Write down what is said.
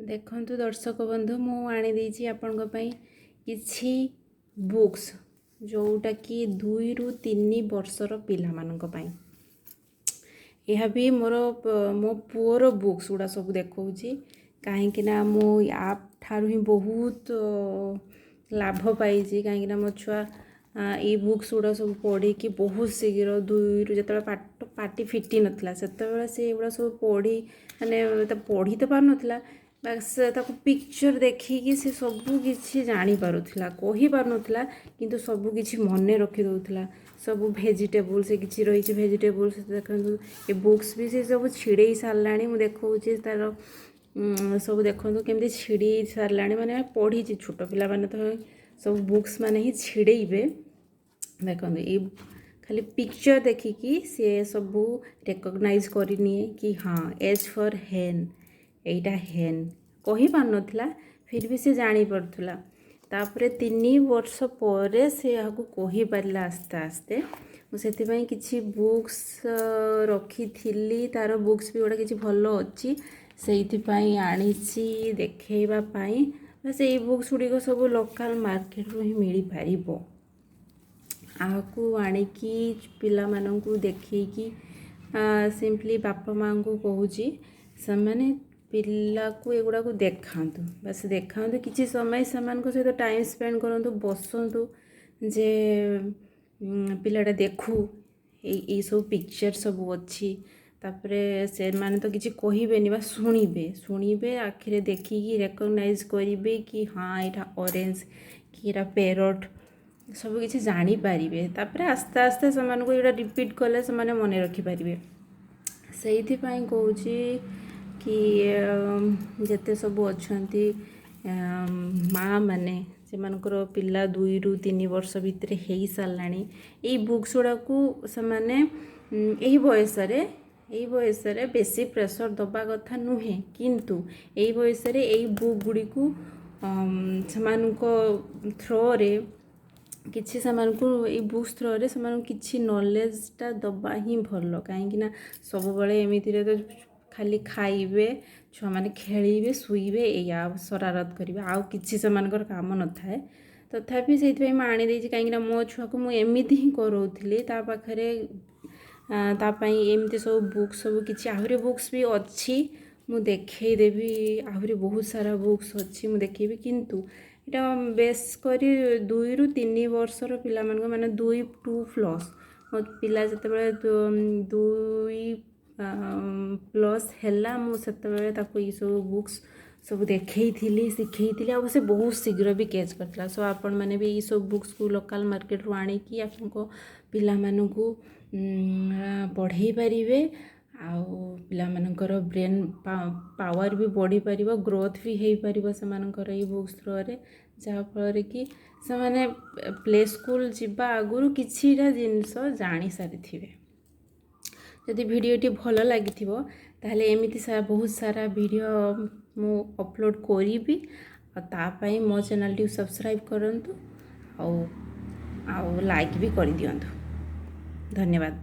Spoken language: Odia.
ଦେଖନ୍ତୁ ଦର୍ଶକ ବନ୍ଧୁ, ମୁଁ ଆଣିଦେଇଛି ଆପଣଙ୍କ ପାଇଁ କିଛି ବୁକ୍ସ, ଯେଉଁଟାକି 2ରୁ 3 ବର୍ଷର ପିଲାମାନଙ୍କ ପାଇଁ। ଏହା ବି ମୋର ମୋ ପୁଅର ବୁକ୍ସ ଗୁଡ଼ା ସବୁ ଦେଖାଉଛି, କାହିଁକିନା ମୁଁ ୟା ଠାରୁ ହିଁ ବହୁତ ଲାଭ ପାଇଛି। କାହିଁକିନା ମୋ ଛୁଆ ଏଇ ବୁକ୍ସ ଗୁଡ଼ା ସବୁ ପଢ଼ିକି ବହୁତ ଶୀଘ୍ର, 2ରୁ ଯେତେବେଳେ ପାଟି ଫିଟି ନଥିଲା, ସେତେବେଳେ ସେ ଏଗୁଡ଼ା ସବୁ ପଢ଼ି, ମାନେ ତା ପଢ଼ି ତ ପାରୁନଥିଲା, ବାସ୍ ତାକୁ ପିକ୍ଚର୍ ଦେଖିକି ସେ ସବୁ କିଛି ଜାଣିପାରୁଥିଲା। କହିପାରୁନଥିଲା, କିନ୍ତୁ ସବୁ କିଛି ମନେ ରଖିଦେଉଥିଲା। ସବୁ ଭେଜିଟେବୁଲ୍ ସେ କିଛି ରହିଛି, ଭେଜିଟେବୁଲ୍ସ ଦେଖନ୍ତୁ। ଏ ବୁକ୍ସ ବି ସେ ସବୁ ଛିଡ଼େଇ ସାରିଲାଣି। ମୁଁ ଦେଖାଉଛି ତା'ର ସବୁ, ଦେଖନ୍ତୁ କେମିତି ଛିଡ଼େଇ ସାରିଲାଣି। ମାନେ ପଢ଼ିଛି, ଛୋଟ ପିଲାମାନେ ତ ସବୁ ବୁକ୍ସ ମାନେ ହିଁ ଛିଡ଼େଇବେ। ଦେଖନ୍ତୁ, ଏଇ ଖାଲି ପିକ୍ଚର୍ ଦେଖିକି ସିଏ ସବୁ ରେକଗ୍ନାଇଜ୍ କରିନିଏ କି ହଁ, ଏଚ୍ ଫର୍ ହେନ୍, ଏଇଟା ହେନ୍। କହିପାରୁନଥିଲା, ଫିର୍ ବି ସେ ଜାଣିପାରୁଥିଲା। ତାପରେ 3 ବର୍ଷ ପରେ ସେ ଏହାକୁ କହିପାରିଲା ଆସ୍ତେ ଆସ୍ତେ। ମୁଁ ସେଥିପାଇଁ କିଛି ବୁକ୍ସ ରଖିଥିଲି। ତା'ର ବୁକ୍ସ ବି ଗୁଡ଼ା କିଛି ଭଲ ଅଛି, ସେଇଥିପାଇଁ ଆଣିଛି ଦେଖେଇବା ପାଇଁ। ବାସ୍, ଏଇ ବୁକ୍ସ ଗୁଡ଼ିକ ସବୁ ଲୋକାଲ୍ ମାର୍କେଟରୁ ହିଁ ମିଳିପାରିବ। ଆକୁ ଆଣିକି ପିଲାମାନଙ୍କୁ ଦେଖେଇକି ସିମ୍ପଲି ବାପା ମାଆଙ୍କୁ କହୁଛି, ସେମାନେ ପିଲାକୁ ଏଗୁଡ଼ାକୁ ଦେଖାନ୍ତୁ। ବାସ୍, ଦେଖାନ୍ତୁ, କିଛି ସମୟ ସେମାନଙ୍କ ସହିତ ଟାଇମ୍ ସ୍ପେଣ୍ଡ କରନ୍ତୁ, ବସନ୍ତୁ ଯେ ପିଲାଟା ଦେଖୁ ଏଇସବୁ ପିକ୍ଚର୍ ସବୁ ଅଛି। ତାପରେ ସେମାନେ ତ କିଛି କହିବେନି ବା ଶୁଣିବେ। ଶୁଣିବେ, ଆଖିରେ ଦେଖିକି ରେକଗ୍ନାଇଜ୍ କରିବେ କି ହଁ, ଏଇଟା ଅରେଞ୍ଜ କି ଏଇଟା ପେରଟ୍, ସବୁ କିଛି ଜାଣିପାରିବେ। ତାପରେ ଆସ୍ତେ ଆସ୍ତେ ସେମାନଙ୍କୁ ଏଇଟା ରିପିଟ୍ କଲେ ସେମାନେ ମନେ ରଖିପାରିବେ। ସେଇଥିପାଇଁ କହୁଛି କି ଯେତେ ସବୁ ଅଛନ୍ତି ମା ମାନେ, ସେମାନଙ୍କର ପିଲା 2ରୁ 3 ବର୍ଷ ଭିତରେ ହେଇସାରିଲାଣି, ଏଇ ବୁକ୍ସ ଗୁଡ଼ାକୁ ସେମାନେ ଏଇ ବୟସରେ ବେଶୀ ପ୍ରେସର୍ ଦେବା କଥା ନୁହେଁ, କିନ୍ତୁ ଏଇ ବୟସରେ ଏଇ ବୁକ୍ ଗୁଡ଼ିକୁ ସେମାନଙ୍କ ଥ୍ରୋରେ କିଛି ସେମାନଙ୍କୁ, ଏଇ ବୁକ୍ସ ଥ୍ରୋରେ ସେମାନଙ୍କୁ କିଛି ନଲେଜଟା ଦେବା ହିଁ ଭଲ। କାହିଁକିନା ସବୁବେଳେ ଏମିତିରେ ତ ଖାଲି ଖାଇବେ ଛୁଆମାନେ, ଖେଳିବେ, ଶୋଇବେ, ଏଇଆ, ସରାରତ କରିବେ, ଆଉ କିଛି ସେମାନଙ୍କର କାମ ନଥାଏ। ତଥାପି ସେଇଥିପାଇଁ ମୁଁ ଆଣିଦେଇଛି, କାହିଁକିନା ମୋ ଛୁଆକୁ ମୁଁ ଏମିତି ହିଁ କରାଉଥିଲି। ତା ପାଖରେ ତା ପାଇଁ ଏମିତି ସବୁ ବୁକ୍ସ ସବୁ କିଛି, ଆହୁରି ବୁକ୍ସ ବି ଅଛି, ମୁଁ ଦେଖେଇଦେବି। ଆହୁରି ବହୁତ ସାରା ବୁକ୍ସ ଅଛି, ମୁଁ ଦେଖେଇବି। କିନ୍ତୁ ଏଇଟା ବେସ୍ କରି 2ରୁ 3 ବର୍ଷର ପିଲାମାନଙ୍କ, ମାନେ 2, 2+। ମୋ ପିଲା ଯେତେବେଳେ 2+ ହେଲା, ମୁଁ ସେତେବେଳେ ତାକୁ ଏଇସବୁ ବୁକ୍ସ ସବୁ ଦେଖେଇଥିଲି, ଶିଖେଇଥିଲି ଆଉ ସେ ବହୁତ ଶୀଘ୍ର ବି କ୍ୟାଚ୍ କରିଥିଲା। ସୋ ଆପଣମାନେ ବି ଏଇସବୁ ବୁକ୍ସକୁ ଲୋକାଲ୍ ମାର୍କେଟରୁ ଆଣିକି ଆପଣଙ୍କ ପିଲାମାନଙ୍କୁ ପଢ଼େଇ ପାରିବେ ଆଉ ପିଲାମାନଙ୍କର ବ୍ରେନ୍ ପାୱାର ବି ବଢ଼ିପାରିବ, ଗ୍ରୋଥ୍ ବି ହେଇପାରିବ ସେମାନଙ୍କର ଏଇ ବୁକ୍ସ ଥ୍ରୋରେ, ଯାହାଫଳରେ କି ସେମାନେ ପ୍ଲେ ସ୍କୁଲ ଯିବା ଆଗରୁ କିଛିଟା ଜିନିଷ ଜାଣି ସାରିଥିବେ। ଯଦି ଭିଡ଼ିଓଟି ଭଲ ଲାଗିଥିବ, ତାହେଲେ ଏମିତି ବହୁତ ସାରା ଭିଡ଼ିଓ ମୁଁ ଅପଲୋଡ଼ କରିବି। ଆଉ ତା ପାଇଁ ମୋ ଚ୍ୟାନେଲଟିକୁ ସବସ୍କ୍ରାଇବ୍ କରନ୍ତୁ ଆଉ ଆଉ ଲାଇକ୍ ବି କରିଦିଅନ୍ତୁ। ଧନ୍ୟବାଦ।